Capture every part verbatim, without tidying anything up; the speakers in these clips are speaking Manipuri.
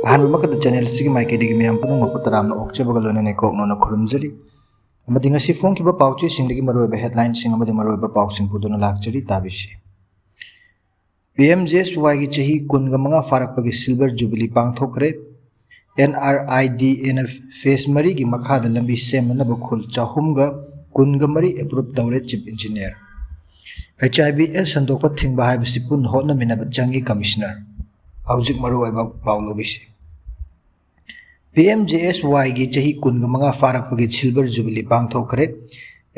ꯑꯍꯥꯟꯕꯃꯛꯇꯗ ꯆꯦꯅꯦꯜ ꯑꯁꯤꯒꯤ ꯃꯥꯏꯀꯩꯗꯒꯤ ꯃꯌꯥꯝ ꯄꯨꯝꯅꯃꯛꯄꯨ ꯇꯔꯥꯝꯅ ꯑꯣꯛꯆꯕꯒ ꯂꯣꯏꯅꯅ ꯏꯀꯣꯛꯅꯣꯅ ꯈꯨꯔꯨꯝꯖꯔꯤ꯫ ꯑꯃꯗꯤ ꯉꯁꯤ ꯐꯣꯡꯈꯤꯕ ꯄꯥꯎꯆꯦꯁꯤꯡꯗꯒꯤ ꯃꯔꯨꯑꯣꯏꯕ ꯍꯦꯗꯂꯥꯏꯟꯁꯤꯡ ꯑꯃꯗꯤ ꯃꯔꯨꯑꯣꯏꯕ ꯄꯥꯎꯁꯤꯡ ꯄꯨꯗꯨꯅ ꯂꯥꯛꯆꯔꯤ, ꯇꯥꯕꯤꯁꯤ꯫ ꯄꯤ ꯑꯦꯝ ꯖꯤ ꯑꯦꯁ ꯋꯥꯏꯒꯤ ꯆꯍꯤ ꯀꯨꯟꯒ ꯃꯉꯥ ꯐꯥꯔꯛꯄꯒꯤ ꯁꯤꯜꯚꯔ ꯖꯨꯕꯤꯂꯤ ꯄꯥꯡꯊꯣꯛꯈ꯭ꯔꯦ꯫ ꯑꯦꯟ ꯑꯥꯔ ꯑꯥꯏ ꯗꯤ ꯑꯦꯅ ꯐꯦꯁ ꯃꯔꯤꯒꯤ ꯃꯈꯥꯗ ꯂꯝꯕꯤ ꯁꯦꯝꯅꯅꯕ ꯈꯨꯜ ꯆꯍꯨꯝꯒ ꯀꯨꯟꯒ ꯃꯔꯤ ꯑꯦꯄ꯭ꯔꯨꯞ ꯇꯧꯔꯦ, ꯆꯤꯐ ꯏꯟꯖꯤꯅꯤꯌꯔ꯫ ꯑꯩꯆ ꯑꯥꯏ ꯚꯤ ꯑꯦꯁ ꯁꯟꯗꯣꯛꯄ ꯊꯤꯡꯕ ꯍꯥꯏꯕꯁꯤ ꯄꯨꯟꯅ ꯍꯣꯠꯅꯃꯤꯟꯅꯕ ꯆꯪꯏ, ꯀꯃꯤꯁꯅꯔ꯫ ꯍꯧꯖꯤꯛ ꯃꯔꯨꯑꯣꯏꯕ ꯄꯥꯎ ꯂꯧꯕꯤꯁꯤ꯫ ꯄꯤ ꯑꯦꯝ ꯖꯤ ꯑꯦꯁ ꯋꯥꯏꯒꯤ ꯆꯍꯤ ꯀꯨꯟꯒ ꯃꯉꯥ ꯐꯥꯔꯛꯄꯒꯤ ꯁꯤꯜꯚꯔ ꯖꯨꯕꯤꯂꯤ ꯄꯥꯡꯊꯣꯛꯈ꯭ꯔꯦ꯫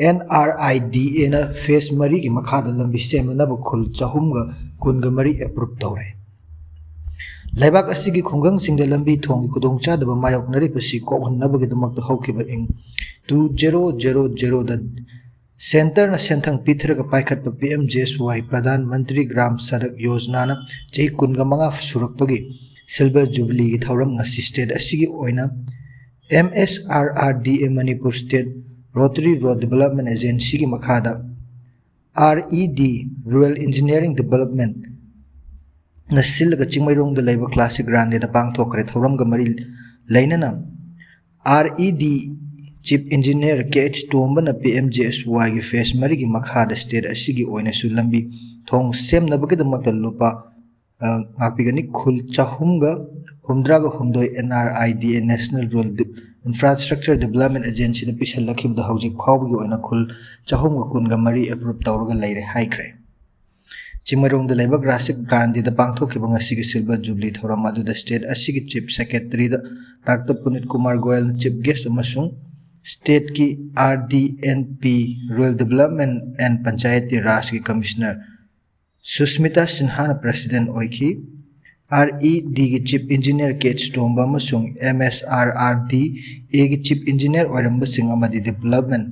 ꯑꯦꯟ ꯑꯥꯔ ꯑꯥꯏ ꯗꯤ ꯑꯦꯅ ꯐꯦꯁ ꯃꯔꯤꯒꯤ ꯃꯈꯥꯗ ꯂꯝꯕꯤ ꯁꯦꯝꯅꯅꯕ ꯈꯨꯜ ꯆꯍꯨꯝꯒ ꯀꯨꯟꯒ ꯃꯔꯤ ꯑꯦꯄ꯭ꯔꯨꯞ ꯇꯧꯔꯦ꯫ ꯂꯩꯕꯥꯛ ꯑꯁꯤꯒꯤ ꯈꯨꯡꯒꯪꯁꯤꯡꯗ ꯂꯝꯕꯤ ꯊꯣꯡꯒꯤ ꯈꯨꯗꯣꯡꯆꯥꯗꯕ ꯃꯥꯌꯣꯛꯅꯔꯤꯕꯁꯤ ꯀꯣꯛꯍꯟꯅꯕꯒꯤꯗꯃꯛꯇ ꯍꯧꯈꯤꯕ ꯏꯪ ꯇꯨ ꯖꯦꯔꯣ ꯖꯦꯔꯣ ꯖꯦꯔꯣꯗ ꯁꯦꯟꯇꯔꯅ ꯁꯦꯟꯊꯪ ꯄꯤꯊꯔꯒ ꯄꯥꯏꯈꯠꯄ ꯄꯤ ꯑꯦꯝ ꯖꯤ ꯑꯦꯁ ꯋꯥꯏ, ꯄ꯭ꯔꯙꯥꯟ ꯃꯟꯇ꯭ꯔꯤ ꯒ꯭ꯔꯥꯝ ꯁꯗꯛ ꯌꯣꯖꯅꯥꯅ ꯆꯍꯤ ꯀꯨꯟꯒ ꯃꯉꯥ ꯁꯨꯔꯛꯄꯒꯤ ꯁꯤꯜꯚꯔ ꯖꯨꯕꯤꯂꯤꯒꯤ ꯊꯧꯔꯝ ꯉꯁꯤ ꯁ꯭ꯇꯦꯠ ꯑꯁꯤꯒꯤ ꯑꯣꯏꯅ M S R R D A, Manipur state rotary road development ꯑꯦꯖꯦꯟꯁꯤꯒꯤ ꯃꯈꯥꯗ R E D, rural engineering ꯗꯤꯕꯂꯞꯃꯦꯟꯅ ꯁꯤꯜꯂꯒ ꯆꯤꯡꯃꯩꯔꯣꯡꯗ ꯂꯩꯕ ꯀ꯭ꯂꯥꯁꯤꯛ ꯒ꯭ꯔꯥꯟꯗꯦꯗ ꯄꯥꯡꯊꯣꯛꯈ꯭ꯔꯦ꯫ ꯊꯧꯔꯝꯒ ꯃꯔꯤ ꯂꯩꯅꯅ R E D chief engineer K H ꯇꯣꯝꯕꯅ ꯄꯤ ꯑꯦꯝ ꯖꯤ ꯑꯦꯁ ꯋꯥꯏꯒꯤ ꯐꯦꯁ ꯃꯔꯤꯒꯤ ꯃꯈꯥꯗ ꯁ꯭ꯇꯦꯠ ꯑꯁꯤꯒꯤ ꯑꯣꯏꯅꯁꯨ ꯂꯝꯕꯤ ꯊꯣꯡ ꯁꯦꯝꯅꯕꯒꯤꯗꯃꯛꯇ ꯂꯨꯄꯥ, ꯑ, ꯉꯥꯛꯄꯤꯒꯅꯤ, ꯈꯨꯜ ꯆꯍꯨꯝꯒ ꯍꯨꯝꯗ꯭ꯔꯥꯒ ꯍꯨꯝꯗꯣꯏ N R I D A, national rural ꯗꯤ-, ꯏꯟꯐ꯭ꯔꯥꯁ꯭ꯇ꯭ꯔꯛꯆꯔ ꯗꯤꯕꯂꯞꯃꯦꯟ ꯑꯦꯖꯦꯟꯁꯤꯗ ꯄꯤꯁꯜꯂꯛꯈꯤꯕꯗ ꯍꯧꯖꯤꯛ ꯐꯥꯎꯕꯒꯤ ꯑꯣꯏꯅ ꯈꯨꯜ ꯆꯍꯨꯝꯒ ꯀꯨꯟꯒ ꯃꯔꯤ ꯑꯦꯄ꯭ꯔꯨꯞ ꯇꯧꯔꯒ ꯂꯩꯔꯦ ꯍꯥꯏꯈ꯭ꯔꯦ꯫ ꯆꯤꯡꯃꯩꯔꯣꯡꯗ ꯂꯩꯕ ꯀ꯭ꯂꯥꯁꯤꯛ ꯒ꯭ꯔꯥꯟꯗꯦꯗ ꯄꯥꯡꯊꯣꯛꯈꯤꯕ ꯉꯁꯤꯒꯤ ꯁꯤꯜꯚꯔ ꯖꯨꯕꯤꯂꯤ ꯊꯧꯔꯝ ꯑꯗꯨꯗ ꯁ꯭ꯇꯦꯠ ꯑꯁꯤꯒꯤ ꯆꯤꯐ ꯁꯦꯀ꯭ꯔꯦꯇꯔꯤꯗ ꯗꯥꯛꯇꯔ ꯄꯨꯅꯤꯠ ꯀꯨꯃꯥꯔ ꯒꯣꯌꯜꯅ ꯆꯤꯐ ꯒꯦꯁ ꯑꯃꯁꯨꯡ ꯁ꯭ꯇꯦꯠꯀꯤ R D N P, rural development and Panchayati ꯔꯥꯖꯀꯤ ꯀꯃꯤꯁꯅꯔ ꯁꯨꯁꯃꯤꯇꯥ ꯁꯤꯟꯍꯥꯅ ꯄ꯭ꯔꯦꯁꯤꯗꯦꯟꯠ ꯑꯣꯏꯈꯤ꯫ ꯑꯥꯔ ꯏ ꯗꯤꯒꯤ chief engineer K H Tomba ꯑꯃꯁꯨꯡ M S R R D ꯑꯦꯒꯤ ꯆꯤꯐ ꯏꯟꯖꯤꯅꯤꯌꯔ ꯑꯣꯏꯔꯝꯕꯁꯤꯡ ꯑꯃꯗꯤ ꯗꯤꯕꯂꯞꯃꯦꯟ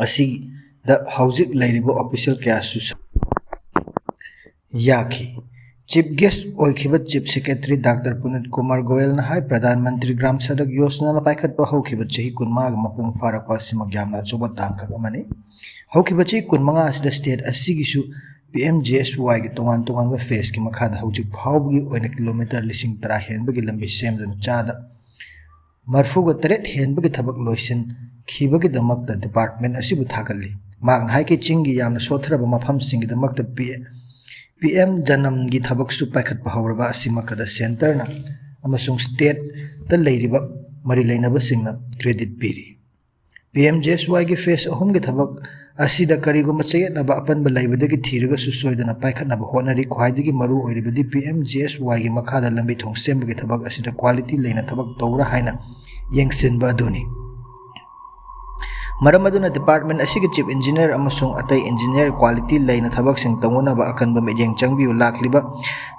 ꯑꯁꯤꯗ ꯍꯧꯖꯤꯛ ꯂꯩꯔꯤꯕ ꯑꯣꯐꯤꯁꯤꯌꯦꯜ ꯀꯌꯥꯁꯨ ꯁ-, ꯌꯥꯈꯤ꯫ ꯆꯤꯐ ꯒꯦꯁ ꯑꯣꯏꯈꯤꯕ chief secretary doctor Punit Kumar ꯒꯣꯌꯜꯅ ꯍꯥꯏ, ꯄ꯭ꯔꯙꯥꯟ ꯃꯟꯇ꯭ꯔꯤ ꯒ꯭ꯔꯥꯝ ꯁꯗꯛ ꯌꯣꯖꯅꯥꯅ ꯄꯥꯏꯈꯠꯄ ꯍꯧꯈꯤꯕ ꯆꯍꯤ ꯀꯨꯟꯃꯉꯥꯒ ꯃꯄꯨꯡ ꯐꯥꯔꯛꯄ ꯑꯁꯤꯃꯛ ꯌꯥꯝꯅ ꯑꯆꯧꯕ ꯇꯥꯡꯀꯛ ꯑꯃꯅꯤ꯫ ꯍꯧꯈꯤꯕ ꯆꯍꯤ ꯀꯨꯟꯃꯉꯥ ꯑꯁꯤꯗ ꯁ꯭ꯇꯦꯠ ꯑꯁꯤꯒꯤꯁꯨ ꯄꯤ ꯑꯦꯝ ꯖꯤ ꯑꯦꯁ ꯋꯥꯏꯒꯤ ꯇꯣꯉꯥꯟ ꯇꯣꯉꯥꯟꯕ ꯐꯦꯁꯀꯤ ꯃꯈꯥꯗ ꯍꯧꯖꯤꯛ ꯐꯥꯎꯕꯒꯤ ꯑꯣꯏꯅ ꯀꯤꯂꯣꯃꯤꯇꯔ ꯂꯤꯁꯤꯡ ꯇꯔꯥ ꯍꯦꯟꯕꯒꯤ ꯂꯝꯕꯤ ꯁꯦꯝꯗꯨꯅ ꯆꯥꯗ ꯃꯔꯤꯐꯨꯒ ꯇꯔꯦꯠ ꯍꯦꯟꯕꯒꯤ ꯊꯕꯛ ꯂꯣꯏꯁꯤꯟꯈꯤꯕꯒꯤꯗꯃꯛꯇ ꯗꯤꯄꯥꯔꯠꯃꯦꯟ ꯑꯁꯤꯕꯨ ꯊꯥꯒꯠꯂꯤ꯫ ꯃꯍꯥꯛꯅ ꯍꯥꯏꯈꯤ, ꯆꯤꯡꯒꯤ ꯌꯥꯝꯅ ꯁꯣꯠꯊꯔꯕ ꯃꯐꯝꯁꯤꯡꯒꯤꯗꯃꯛꯇ ꯄꯤ, ꯄꯤ ꯑꯦꯝ ꯖꯅꯝꯒꯤ ꯊꯕꯛꯁꯨ ꯄꯥꯏꯈꯠꯄ ꯍꯧꯔꯕ ꯑꯁꯤꯃꯛꯇꯗ ꯁꯦꯟꯇꯔꯅ ꯑꯃꯁꯨꯡ ꯁ꯭ꯇꯦꯠꯇ ꯂꯩꯔꯤꯕ ꯃꯔꯤ ꯂꯩꯅꯕꯁꯤꯡꯅ ꯀ꯭ꯔꯦꯗꯤꯠ ꯄꯤꯔꯤ꯫ ꯄꯤ ꯑꯦꯝ ꯖꯤ ꯑꯦꯁ ꯋꯥꯏꯒꯤ ꯐꯦꯁ ꯑꯍꯨꯝꯒꯤ ꯊꯕꯛ ꯑꯁꯤꯗ ꯀꯔꯤꯒꯨꯝꯕ ꯆꯌꯦꯠꯅꯕ ꯑꯄꯟꯕ ꯂꯩꯕꯗꯒꯤ ꯊꯤꯔꯒꯁꯨ ꯁꯣꯏꯗꯅ ꯄꯥꯏꯈꯠꯅꯕ ꯍꯣꯠꯅꯔꯤ꯫ ꯈ꯭ꯋꯥꯏꯗꯒꯤ ꯃꯔꯨ ꯑꯣꯏꯔꯤꯕꯗꯤ ꯄꯤ ꯑꯦꯝ ꯖꯤ ꯑꯦꯁ ꯋꯥꯏꯒꯤ ꯃꯈꯥꯗ ꯂꯝꯕꯤ ꯊꯣꯡ ꯁꯦꯝꯕꯒꯤ ꯊꯕꯛ ꯑꯁꯤꯗ ꯀ꯭ꯋꯥꯂꯤꯇꯤ ꯂꯩꯅ ꯊꯕꯛ ꯇꯧꯕ꯭ꯔꯥ ꯍꯥꯏꯅ ꯌꯦꯡꯁꯤꯟꯕ ꯑꯗꯨꯅꯤ꯫ ꯃꯔꯝ ꯑꯗꯨꯅ ꯗꯤꯄꯥꯔꯠꯃꯦꯟ ꯑꯁꯤꯒꯤ ꯆꯤꯐ ꯏꯟꯖꯤꯅꯤꯌꯔ ꯑꯃꯁꯨꯡ ꯑꯇꯩ ꯏꯟꯖꯤꯅꯤꯌꯔ ꯀ꯭ꯋꯥꯂꯤꯇꯤ ꯂꯩꯅ ꯊꯕꯛꯁꯤꯡ ꯇꯧꯅꯅꯕ ꯑꯀꯟꯕ ꯃꯤꯠꯌꯦꯡ ꯆꯪꯕꯤꯌꯨ꯫ ꯂꯥꯛꯂꯤꯕ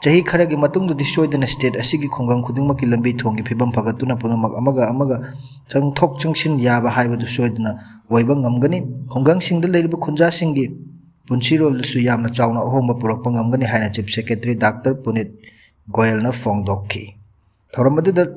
ꯆꯍꯤ ꯈꯔꯒꯤ ꯃꯇꯨꯡꯗꯗꯤ ꯁꯣꯏꯗꯅ ꯁ꯭ꯇꯦꯠ ꯑꯁꯤꯒꯤ ꯈꯨꯡꯒꯪ ꯈꯨꯗꯤꯡꯃꯛꯀꯤ ꯂꯝꯕꯤ ꯊꯣꯡꯒꯤ ꯐꯤꯕꯝ ꯐꯒꯠꯇꯨꯅ ꯄꯨꯝꯅꯃꯛ ꯑꯃꯒ ꯑꯃꯒ ꯆꯪꯊꯣꯛ ꯆꯪꯁꯤꯟ ꯌꯥꯕ ꯍꯥꯏꯕꯗꯨ ꯁꯣꯏꯗꯅ ꯑꯣꯏꯕ ꯉꯝꯒꯅꯤ꯫ ꯈꯨꯡꯒꯪꯁꯤꯡꯗ ꯂꯩꯔꯤꯕ ꯈꯨꯟꯖꯥꯁꯤꯡꯒꯤ ꯄꯨꯟꯁꯤꯔꯣꯜꯗꯁꯨ ꯌꯥꯝꯅ ꯆꯥꯎꯅ ꯑꯍꯣꯡꯕ ꯄꯨꯔꯛꯄ ꯉꯝꯒꯅꯤ ꯍꯥꯏꯅ ꯆꯤꯐ ꯁꯦꯀ꯭ꯔꯦꯇꯔꯤ ꯗꯥꯛꯇꯔ ꯄꯨꯅꯤꯠ ꯒꯣꯌꯜꯅ ꯐꯣꯡꯗꯣꯛꯈꯤ꯫ ꯊꯧꯔꯝ ꯑꯗꯨꯗ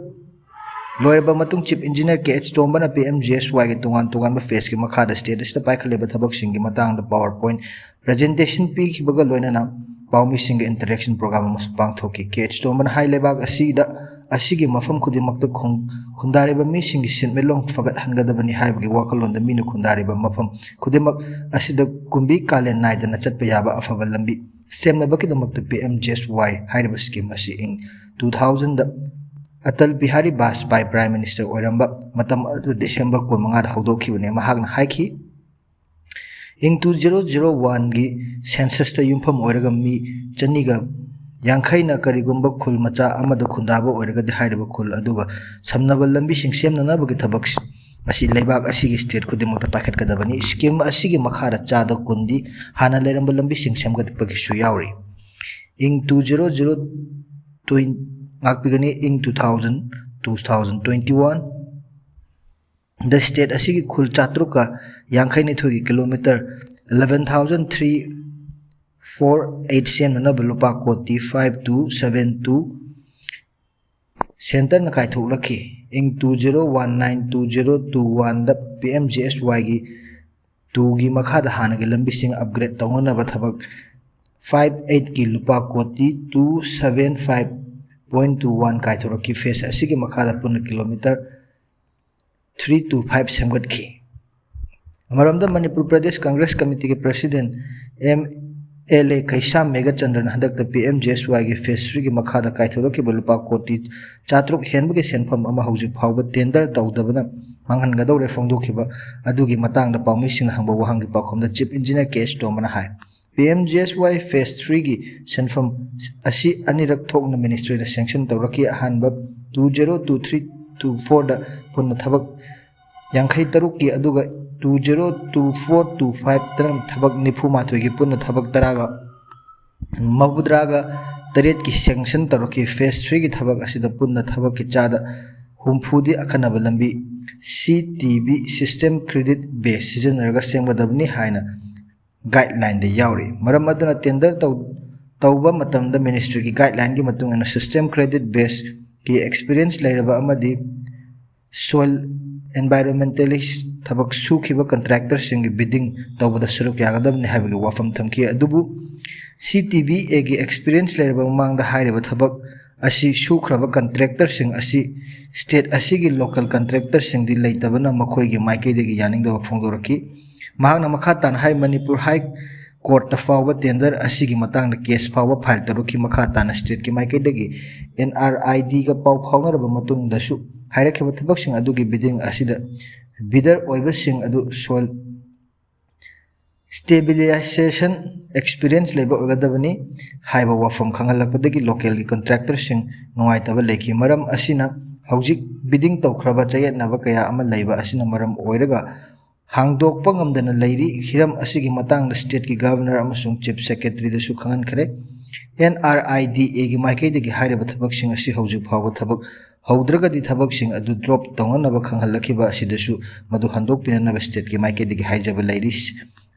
ꯂꯣꯏꯔꯕ ꯃꯇꯨꯡ ꯆꯤꯐ ꯏꯟꯖꯤꯅꯤꯌꯔ ꯀꯦ ꯑꯩꯆ ꯇꯣꯝꯕꯅ ꯄꯤ ꯑꯦꯝ ꯖꯤ ꯑꯦꯁ ꯋꯥꯏꯒꯤ ꯇꯣꯉꯥꯟ ꯇꯣꯉꯥꯟꯕ ꯐꯦꯁꯀꯤ ꯃꯈꯥꯗ ꯁ꯭ꯇꯦꯠ ꯑꯁꯤꯗ ꯄꯥꯏꯈꯠꯂꯤꯕ ꯊꯕꯛꯁꯤꯡꯒꯤ ꯃꯇꯥꯡꯗ ꯄꯥꯋꯔ ꯄꯣꯏꯟꯠ ꯄ꯭ꯔꯖꯦꯟꯇꯦꯁꯟ ꯄꯤꯈꯤꯕꯒ ꯂꯣꯏꯅꯅ ꯄꯥꯎꯃꯤꯁꯤꯡꯒ ꯏꯟꯇꯔꯦꯛꯁꯟ ꯄ꯭ꯔꯣꯒ꯭ꯔꯥꯝ ꯑꯃꯁꯨ ꯄꯥꯡꯊꯣꯛꯈꯤ꯫ ꯀꯦ ꯑꯩꯆ ꯇꯣꯝꯕꯅ ꯍꯥꯏ, ꯂꯩꯕꯥꯛ ꯑꯁꯤꯗ, ꯑꯁꯤꯒꯤ ꯃꯐꯝ ꯈꯨꯗꯤꯡꯃꯛꯇ ꯈꯨꯡ-, ꯈꯨꯟꯗꯥꯔꯤꯕ ꯃꯤꯁꯤꯡꯒꯤ ꯁꯦꯟꯃꯤꯠꯂꯣꯟ ꯐꯒꯠꯍꯟꯒꯗꯕꯅꯤ ꯍꯥꯏꯕꯒꯤ ꯋꯥꯈꯜꯂꯣꯟꯗ ꯃꯤꯅ ꯈꯨꯟꯗꯥꯔꯤꯕ ꯃꯐꯝ ꯈꯨꯗꯤꯡꯃꯛ ꯑꯁꯤꯗ ꯀꯨꯝꯕꯤ ꯀꯥꯂꯦꯟ ꯅꯥꯏꯗꯅ ꯆꯠꯄ ꯌꯥꯕ ꯑꯐꯕ ꯂꯝꯕꯤ ꯁꯦꯝꯅꯕꯒꯤꯗꯃꯛꯇ ꯄꯤ ꯑꯦꯝ ꯖꯤ ꯑꯦꯁ ꯋꯥꯏ ꯍꯥꯏꯔꯤꯕ ꯁ꯭ꯀꯤꯝ ꯑꯁꯤ ꯏꯪ ꯇꯨ ꯊꯥꯎꯖꯟꯗ ꯑꯇꯜ ꯕꯤꯍꯥꯔꯤ ꯕꯥꯖꯄꯥꯏ ꯄ꯭ꯔꯥꯏꯝ ꯃꯤꯅꯤꯁꯇꯔ ꯑꯣꯏꯔꯝꯕ ꯃꯇꯝ ꯑꯗꯨ ꯗꯤꯁꯦꯝꯕꯔ ꯀꯨꯟꯃꯉꯥꯗ ꯍꯧꯗꯣꯛꯈꯤꯕꯅꯤ꯫ ꯃꯍꯥꯛꯅ ꯍꯥꯏꯈꯤ, ꯏꯪ ꯇꯨ ꯖꯤꯔꯣ ꯖꯤꯔꯣ ꯋꯥꯟꯒꯤ ꯁꯦꯟꯁꯁꯇ ꯌꯨꯝꯐꯝ ꯑꯣꯏꯔꯒ ꯃꯤ ꯆꯅꯤꯒ ꯌꯥꯡꯈꯩꯅ ꯀꯔꯤꯒꯨꯝꯕ ꯈꯨꯜ ꯃꯆꯥ ꯑꯃꯗ ꯈꯨꯟꯗꯥꯕ ꯑꯣꯏꯔꯒꯗꯤ ꯍꯥꯏꯔꯤꯕ ꯈꯨꯜ ꯑꯗꯨꯒ ꯁꯝꯅꯕ ꯂꯝꯕꯤꯁꯤꯡ ꯁꯦꯝꯅꯅꯕꯒꯤ ꯊꯕꯛ ꯑꯁꯤ ꯂꯩꯕꯥꯛ ꯑꯁꯤꯒꯤ ꯁ꯭ꯇꯦꯠ ꯈꯨꯗꯤꯡꯃꯛꯇ ꯄꯥꯏꯈꯠꯀꯗꯕꯅꯤ꯫ ꯁ꯭ꯀꯤꯝ ꯑꯁꯤꯒꯤ ꯃꯈꯥꯗ ꯆꯥꯗ ꯀꯨꯟꯗꯤ ꯍꯥꯟꯅ ꯂꯩꯔꯝꯕ ꯂꯝꯕꯤꯁꯤꯡ ꯁꯦꯝꯒꯠꯄꯒꯤꯁꯨ ꯌꯥꯎꯔꯤ꯫ In two zero zero twenty-, ꯉꯥꯛꯄꯤꯒꯅꯤ, in two thousand, two thousand twenty ꯋꯥꯟꯗ ꯁ꯭ꯇꯦꯠ ꯑꯁꯤꯒꯤ ꯈꯨꯜ ꯆꯥꯇ꯭ꯔꯨꯛꯀ ꯌꯥꯡꯈꯩꯅꯤꯊꯣꯏꯒꯤ kilometre eleven thousand three four eight ꯁꯦꯝꯅꯅꯕ ꯂꯨꯄꯥ ꯀꯣꯇꯤ five two seven two ꯁꯦꯟꯇꯔꯅ ꯀꯥꯏꯊꯣꯛꯂꯛꯈꯤ꯫ In two zero one nine two zero two ꯋꯥꯟꯗ ꯄꯤ ꯑꯦꯝ ꯖꯤ ꯑꯦꯁ ꯋꯥꯏꯒꯤ ꯇꯨꯒꯤ ꯃꯈꯥꯗ ꯍꯥꯟꯅꯒꯤ ꯂꯝꯕꯤꯁꯤꯡ ꯑꯞꯒ꯭ꯔꯦꯗ ꯇꯧꯅꯅꯕ ꯊꯕꯛ ꯐꯥꯏꯚ ꯑꯩꯠꯀꯤ ꯂꯨꯄꯥ ꯀꯣꯇꯤ two seven five point two one ꯀꯥꯏꯊꯣꯔꯛꯈꯤ꯫ Phase ꯑꯁꯤꯒꯤ ꯃꯈꯥꯗ ꯄꯨꯟꯅ ꯀꯤꯂꯣꯃꯤꯇꯔ three two five ꯁꯦꯝꯒꯠꯈꯤ꯫ ꯑꯃꯔꯣꯝꯗ Manipur Pradesh Congress ꯀꯃꯤꯇꯤꯒꯤ president M L A ꯈꯩꯁꯥꯝ ꯃꯦꯘꯆꯟꯗ꯭ꯔꯅ ꯍꯟꯗꯛꯇ P M G S Yꯒꯤ phase threeꯒꯤ ꯃꯈꯥꯗ ꯀꯥꯏꯊꯣꯔꯛꯈꯤꯕ ꯂꯨꯄꯥ ꯀꯣꯇꯤ ꯆꯥꯇ꯭ꯔꯨꯛ ꯍꯦꯟꯕꯒꯤ ꯁꯦꯟꯐꯝ ꯑꯃ ꯍꯧꯖꯤꯛ ꯐꯥꯎꯕ tender ꯇꯧꯗꯕꯅ ꯃꯥꯡꯍꯟꯒꯗꯧꯔꯦ ꯐꯣꯡꯗꯣꯛꯈꯤꯕ ꯑꯗꯨꯒꯤ ꯃꯇꯥꯡꯗ ꯄꯥꯎꯃꯤꯁꯤꯡꯅ ꯍꯪꯕ ꯋꯥꯍꯪꯒꯤ ꯄꯥꯎꯈꯨꯝꯗ Chief Engineer K S ꯇꯣꯝꯕꯅ ꯍꯥꯏ, P M G S Y phase threeꯒꯤ ꯁꯦꯟꯐꯝ ꯑꯁꯤ ꯑꯅꯤꯔꯛ ꯊꯣꯛꯅ ministryꯗ sanction ꯇꯧꯔꯛꯈꯤ꯫ ꯑꯍꯥꯟꯕ two zero two three two fourꯗ ꯄꯨꯟꯅ ꯊꯕꯛ ꯌꯥꯡꯈꯩ ꯇꯔꯨꯛꯀꯤ, ꯑꯗꯨꯒ two zero two four two fiveꯇꯅ ꯊꯕꯛ ꯅꯤꯐꯨ ꯃꯥꯊꯣꯏꯒꯤ, ꯄꯨꯟꯅ ꯊꯕꯛ ꯇꯔꯥꯒ ꯃꯧꯗ꯭ꯔꯥꯒ ꯇꯔꯦꯠꯀꯤ sanction ꯇꯧꯔꯛꯈꯤ꯫ Phase threeꯒꯤ ꯊꯕꯛ ꯑꯁꯤꯗ ꯄꯨꯟꯅ ꯊꯕꯛꯀꯤ ꯆꯥꯗ ꯍꯨꯝꯐꯨꯗꯤ ꯑꯈꯟꯅꯕ ꯂꯝꯕꯤ C T B system credit base ꯁꯤꯖꯤꯟꯅꯔꯒ ꯁꯦꯝꯒꯗꯕꯅꯤ ꯍꯥꯏꯅ guidelineꯗ ꯌꯥꯎꯔꯤ꯫ ꯃꯔꯝ ꯑꯗꯨꯅ tender ꯇꯧ-, ꯇꯧꯕ ꯃꯇꯝꯗ ministryꯒꯤ guidelineꯒꯤ ꯃꯇꯨꯡ ꯏꯟꯅ system credit baseꯀꯤ experience ꯂꯩꯔꯕ ꯑꯃꯗꯤ soil environmentalist ꯊꯕꯛ ꯁꯨꯈꯤꯕ contractorꯁꯤꯡꯒꯤ bidding ꯇꯧꯕꯗ ꯁꯔꯨꯛ ꯌꯥꯒꯗꯕꯅꯤ ꯍꯥꯏꯕꯒꯤ ꯋꯥꯐꯝ ꯊꯝꯈꯤ꯫ ꯑꯗꯨꯕꯨ C T B Aꯒꯤ experience ꯂꯩꯔꯕ ꯃꯃꯥꯡꯗ ꯍꯥꯏꯔꯤꯕ ꯊꯕꯛ ꯑꯁꯤ ꯁꯨꯈ꯭ꯔꯕ contractorꯁꯤꯡ ꯑꯁꯤ state ꯑꯁꯤꯒꯤ local contractorꯁꯤꯡꯗꯤ ꯂꯩꯇꯕꯅ ꯃꯈꯣꯏꯒꯤ ꯃꯥꯏꯀꯩꯗꯒꯤ ꯌꯥꯅꯤꯡꯗꯕ ꯐꯣꯡꯗꯣꯔꯛꯈꯤ꯫ ꯃꯍꯥꯛꯅ ꯃꯈꯥ ꯇꯥꯅ ꯍꯥꯏ, ꯃꯅꯤꯄꯨꯔ High Courtꯇ ꯐꯥꯎꯕ tender ꯑꯁꯤꯒꯤ ꯃꯇꯥꯡꯗ case ꯐꯥꯎꯕ file ꯇꯧꯔꯛꯈꯤ꯫ ꯃꯈꯥ ꯇꯥꯅ stateꯀꯤ ꯃꯥꯏꯀꯩꯗꯒꯤ N R I Dꯒ ꯄꯥꯎ ꯐꯥꯎꯅꯔꯕ ꯃꯇꯨꯡꯗꯁꯨ ꯍꯥꯏꯔꯛꯈꯤꯕ ꯊꯕꯛꯁꯤꯡ ꯑꯗꯨꯒꯤ bidding ꯑꯁꯤꯗ bidder ꯑꯣꯏꯕꯁꯤꯡ ꯑꯗꯨ soil stabilization experience ꯂꯩꯕ ꯑꯣꯏꯒꯗꯕꯅꯤ ꯍꯥꯏꯕ ꯋꯥꯐꯝ ꯈꯪꯍꯜꯂꯛꯄꯗꯒꯤ localꯒꯤ contractorꯁꯤꯡ ꯅꯨꯡꯉꯥꯏꯇꯕ ꯂꯩꯈꯤ꯫ ꯃꯔꯝ ꯑꯁꯤꯅ ꯍꯧꯖꯤꯛ bidding ꯇꯧꯈ꯭ꯔꯕ ꯆꯌꯦꯠꯅꯕ ꯀꯌꯥ ꯑꯃ ꯂꯩꯕ ꯑꯁꯤꯅ ꯃꯔꯝ ꯑꯣꯏꯔꯒ ꯍꯥꯡꯗꯣꯛꯄ ꯉꯝꯗꯅ ꯂꯩꯔꯤ꯫ ꯍꯤꯔꯝ ꯑꯁꯤꯒꯤ ꯃꯇꯥꯡꯗ stateꯀꯤ governor ꯑꯃꯁꯨꯡ chief secretaryꯗꯁꯨ ꯈꯪꯍꯟꯈ꯭ꯔꯦ꯫ N R I D Aꯒꯤ ꯃꯥꯏꯀꯩꯗꯒꯤ ꯍꯥꯏꯔꯤꯕ ꯊꯕꯛꯁꯤꯡ ꯑꯁꯤ ꯍꯧꯖꯤꯛ ꯐꯥꯎꯕ ꯊꯕꯛ ꯍꯧꯗ꯭ꯔꯒꯗꯤ ꯊꯕꯛꯁꯤꯡ ꯑꯗꯨ drop ꯇꯧꯅꯅꯕ ꯈꯪꯍꯜꯂꯛꯈꯤꯕ ꯑꯁꯤꯗꯁꯨ ꯃꯗꯨ ꯍꯟꯗꯣꯛꯄꯤꯅꯅꯕ stateꯀꯤ ꯃꯥꯏꯀꯩꯗꯒꯤ ꯍꯥꯏꯖꯕ ꯂꯩꯔꯤ꯫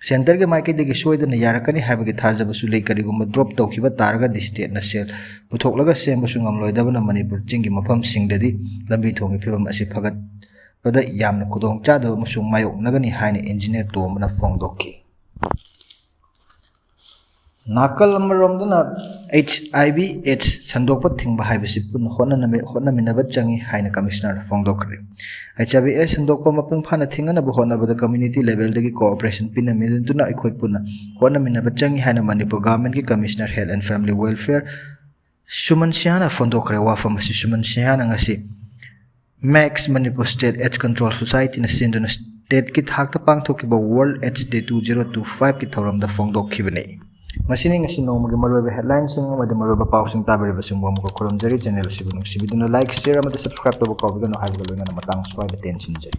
Centreꯒꯤ ꯃꯥꯏꯀꯩꯗꯒꯤ ꯁꯣꯏꯗꯅ ꯌꯥꯔꯛꯀꯅꯤ ꯍꯥꯏꯕꯒꯤ ꯊꯥꯖꯕꯁꯨ ꯂꯩ꯫ ꯀꯔꯤꯒꯨꯝꯕ drop ꯇꯧꯈꯤꯕ ꯇꯥꯔꯒꯗꯤ stateꯅ ꯁꯦꯜ ꯄꯨꯊꯣꯛꯂꯒ ꯁꯦꯝꯕꯁꯨ ꯉꯝꯂꯣꯏꯗꯕꯅ ꯃꯅꯤꯄꯨꯔ ꯆꯤꯡꯒꯤ ꯃꯐꯝꯁꯤꯡꯗꯗꯤ ꯂꯝꯕꯤ ꯊꯣꯡꯒꯤ ꯐꯤꯕꯝ ꯑꯁꯤ ꯐꯒꯠꯄꯗ ꯌꯥꯝꯅ ꯈꯨꯗꯣꯡꯆꯥꯗꯕ ꯑꯃꯁꯨ ꯃꯥꯌꯣꯛꯅꯒꯅꯤ ꯍꯥꯏꯅ engineer ꯇꯣꯝꯕꯅ ꯐꯣꯡꯗꯣꯛꯈꯤ꯫ ꯅꯥꯀꯜ ꯑꯃꯔꯣꯝꯗꯅ, ꯑꯩꯆ ꯑꯥꯏ ꯚꯤ ꯑꯦꯗꯁ ꯁꯟꯗꯣꯛꯄ ꯊꯤꯡꯕ ꯍꯥꯏꯕꯁꯤ ꯄꯨꯟꯅ ꯍꯣꯠꯅꯅꯃꯤ-, ꯍꯣꯠꯅꯃꯤꯟꯅꯕ ꯆꯪꯏ ꯍꯥꯏꯅ ꯀꯃꯤꯁꯅꯔꯗ ꯐꯣꯡꯗꯣꯛꯈ꯭ꯔꯦ꯫ ꯑꯩꯆ ꯑꯥꯏ ꯚꯤ ꯑꯦꯗꯁ ꯁꯟꯗꯣꯛꯄ ꯃꯄꯨꯡ ꯐꯥꯅ ꯊꯤꯡꯅꯅꯕ ꯍꯣꯠꯅꯕꯗ community levelꯗꯒꯤ cooperation ꯄꯤꯅꯃꯤꯟꯅꯗꯨꯅ ꯑꯩꯈꯣꯏ ꯄꯨꯟꯅ ꯍꯣꯠꯅꯃꯤꯟꯅꯕ ꯆꯪꯏ ꯍꯥꯏꯅ Manipur governmentꯀꯤ Commissioner Health and Family Welfare ꯁꯨꯃꯟ ꯁꯤꯡꯍꯅ ꯐꯣꯡꯗꯣꯛꯈ꯭ꯔꯦ꯫ ꯋꯥꯐꯝ ꯑꯁꯤ ꯁꯨꯃꯟ ꯁꯤꯡꯍꯅ ꯉꯁꯤ max, Manipur State AIDS Control Societyꯅ ꯁꯤꯟꯗꯨꯅ stateꯀꯤ ꯊꯥꯛꯇ ꯄꯥꯡꯊꯣꯛꯈꯤꯕ World AIDS Day two zero two fiveꯀꯤ ꯊꯧꯔꯝꯗ ꯐꯣꯡꯗꯣꯛꯈꯤꯕꯅꯤ꯫ ꯃꯁꯤꯅꯤ ꯉꯁꯤ ꯅꯣꯡꯃꯒꯤ ꯃꯔꯨꯑꯣꯏꯕ headlineꯁꯤꯡ ꯑꯃꯗꯤ ꯃꯔꯨꯑꯣꯏꯕ ꯄꯥꯎꯁꯤꯡ꯫ ꯇꯥꯕꯤꯔꯤꯕꯁꯤꯡꯕꯨ ꯑꯃꯨꯛꯀ ꯈꯨꯔꯨꯝꯖꯔꯤ꯫ Channel ꯑꯁꯤꯕꯨ ꯅꯨꯡꯁꯤꯕꯤꯗꯨꯅ like, share ꯑꯃꯗꯤ subscribe ꯇꯧꯕ ꯀꯥꯎꯕꯤꯒꯅꯨ ꯍꯥꯏꯕꯒ ꯂꯣꯏꯅꯅ ꯃꯇꯥꯡ ꯁ꯭ꯋꯥꯏꯗ ꯇꯦꯟꯁꯤꯟꯖꯔꯤ꯫